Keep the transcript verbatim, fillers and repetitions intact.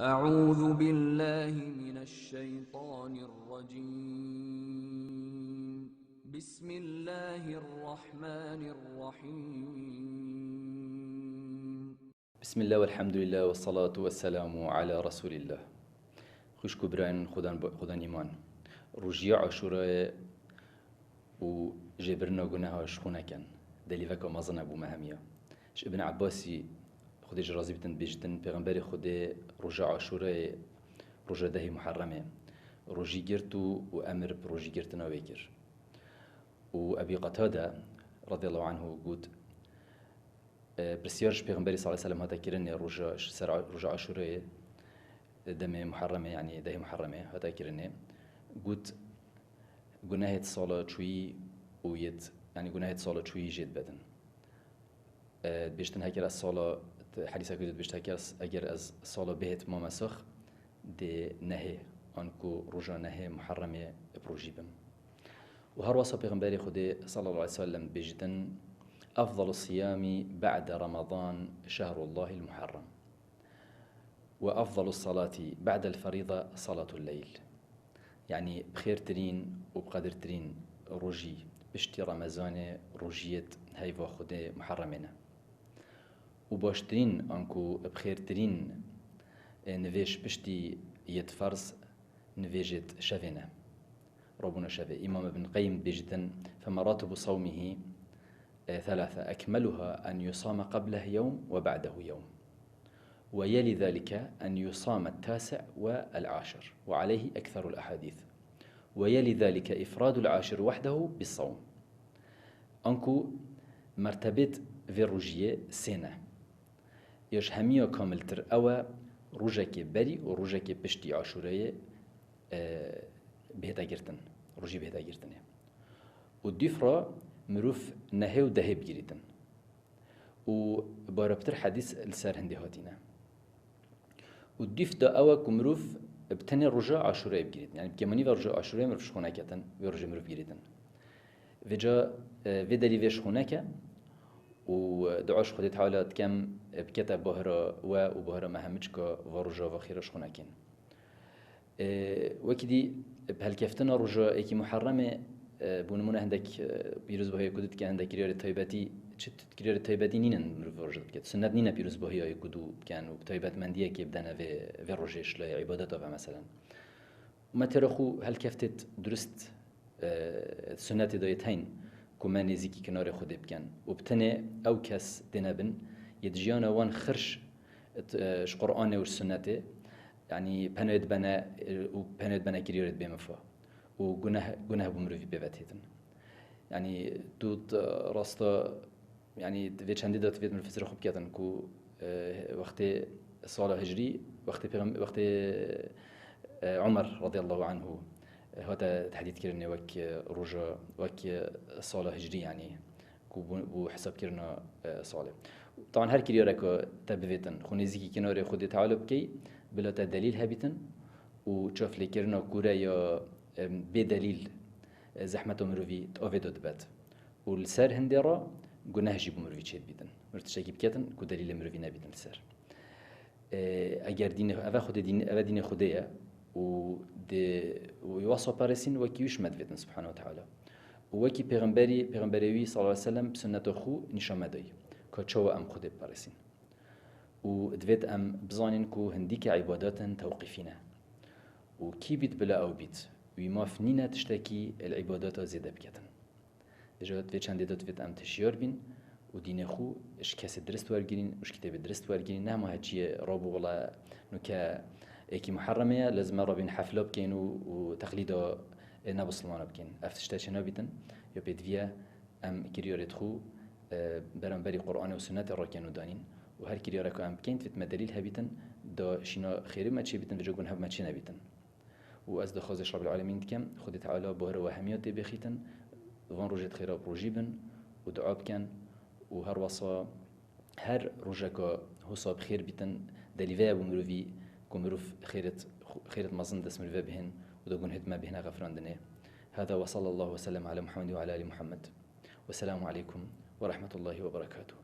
أعوذ بالله من الشيطان الرجيم. بسم الله الرحمن الرحيم. بسم الله والحمد لله والصلاة والسلام على رسول الله. Xwişk û birayên Xudan, Xudan îman. Rojiya Aşûrayê û jêbirina guneha ji xwe neken. Delîveka mezin e bo me hemiya. Ji Ibn Abbasî, Xwedê ji razî bitin, bêjtin, Pêxemberê Xwedê roja Aşûrayê, roja dehê Muharremê, rojî girt û, û emir bi rojî girtina wê kir. Û Ebî Qetade, radiyallahu anhu, got, e, pirsyar ji Pêxemberî sallallahu aleyhi ve sellem hate kirinê roja, ji ser a-, roja Aşûrayê, demê Muharremê, yanî dehê Muharremê hate kirinê. Got, gunehêt sala çûyî û yêt, yanî gunehêt sala çûyî jê dibedin. E, dibêjtin, heger ez sala, te-, hedîsek dibêjt, heger ez, eger ez sala bihêt mame sax, dê nehê, anku roja nehê Muharremê bi rojî bim. Û her wesa Pêxemberê Xwedê sallallahu aleyhi ve sellem dibêjtin, "Efdalu siyami ba'de Ramadan şehrullahil Muharrem." Ve afdalu salati ba'del ferîda salatul leyl. Yanî bi xêrtirîn û bi qedirtirîn rojî piştî Remezanê rojiyêt heyva Xwedê Muharremê ne. Û baştirîn anku bi xêrtirîn, e, nivêj piştî yêt ferz nivêjêt şevê ne. Rabûna şevê. Îmam Ibn Qeyyim dibêjitin, "Femeratibu sawmihi, e, thalatha, ekmeluha en yusama qeblehu yewm ve ba'dehu yewm. Ve yeli zalike en yusama tasi' ve el-aşir. Ve aleyhi ektharul ahadith. Ve yeli zalike ifradul aşir wahdehu bis sawm." Anku mertebêt vê rojiyê sê ne. Ya ji hemiya kamiltir ew e, rojekê berî û rojekê piştî Aşûreyê, e, bihête girtin, rojî bihête girtinê. Û dîf re mirov nehê û dehê bigirîtin. Û bareptir hedîs li ser hindê hatîne. Û dîf de ew e ku mirov bi tenê roja Aşûreyê bigirîtin. Yanî bi kêmanî ve roja Aşûreyê mirov ji xwe neketin, vê rojê mirov bigirîtin. Vêca, e, vê delî vê ji xwe neke û dua ji Xwedê Teala dikem, e, bikete bahira we û bahira me hemiçka va roja va xêra ji xwe nekên. E, wekî dî bi helkeftina roja êkî Muharremê, e, bo nimûne hindek, e, pîrozbahiyê ku dike, hindek kiryarê taybetî, çi kiryarê taybetî nînin mirov roja bike. Sunnet nîne pîrozbahiya yê ku dû biken û bi taybetmendiyekê bidene vê, vê rojê şilaya îbadeta ve meselen. Me têra xwe helkeftêt durist, e, sunnetê de yê teyn ku me nêzîkî kinarê Xwedê bikin. Û bi tenê ew kes têne bin, yê di jiyana wan xirş, e, ji Qur'anê û ji sunnetê, yanî penoyê dibene, e, û penoyê dibene kiryarê dibê mifa. Û guneh, guneh bo mirovî pê ve têtin. Yanî tu t-, rasta Yanî, di vê çendê de divêt mirov hizrê xwe biketin ku, e, wextê sala hicrî, wextê pêxem-, wextê, e, Umer radiyallahu anhu, e, hate tehdîd kirinê wek, e, roja, wek, e, sala hicrî, yanî, ku bû, bû hesabkirina, e, salê. Taban her kiryareka te bivêtin, xwe nêzîkî kinarê Xwedê Teala bikey, bila te delîl hebîtin û çavlêkirina kûre ya, e, bê delîl, e, zehmeta mirovî di avê de dibet. Û li ser hindê re guneh jî bo mirovî çêdibîtin. Mirov tiştekî biketin ku delîlê mirovî nebîtin li ser. Ê, eger dînê, eve Xwedê dîn, eve dînê Xwedê ye û dê, û wasa parêsîn wekî wî ji me divêtin Subhanahu ve Teala. Û wekî pêxemberî, pêxemberê wî sallallahu aleyhi ve sellem bi sunneta xwe nîşan me dayî. Ka çawa em Xwedê biparêsîn. Û divêt em bizanîn ku hindîke îbadetin tewqîfî ne. Û kî bît bila ew bît, wî maf nîne tiştekî li îbadeta zêde biketin. Dija vê çendê de divêt em hişyar bîn û dînê xwe ji kesê dirist wergirîn û ji kitêbê dirist wergirîn. Ne hema heçiyê rabû wela nuke êkî Muharremê ye, lezim e rabîn hefla bikeyn û, û teqlîda, ê, nebisilmana bikeyn. Ev tişte çênabîtin, ya pêdivî ye em kiryarêt xwe, e, beramberî Qur'anê û Sunnetê rakên û danîn û her kiryareka em bikeyn divêt me delîl hebîtin, da şîna xêrê me çêbîtin, vêca guneh me çênebîtin. Û ez daxwazê ji Rabbil Alemîn dikim, Xwedê Teala bahira we hemiya tê bêxîtin, van rojêt xêra bi rojî bin û dua bikin û her wesa her rojeka hosa bi xêr bîtin, delîve ye bo mirovî ku mirov xêrêt, xêrêt mezin dest mirove bihên û da gunhêt me bihêne xefirandinê. Hada ve sallallahu ve sellem ala Muhammed ve ala ali Muhammed. Ve selamu aleykum ve rahmetullahi ve berekatuhu.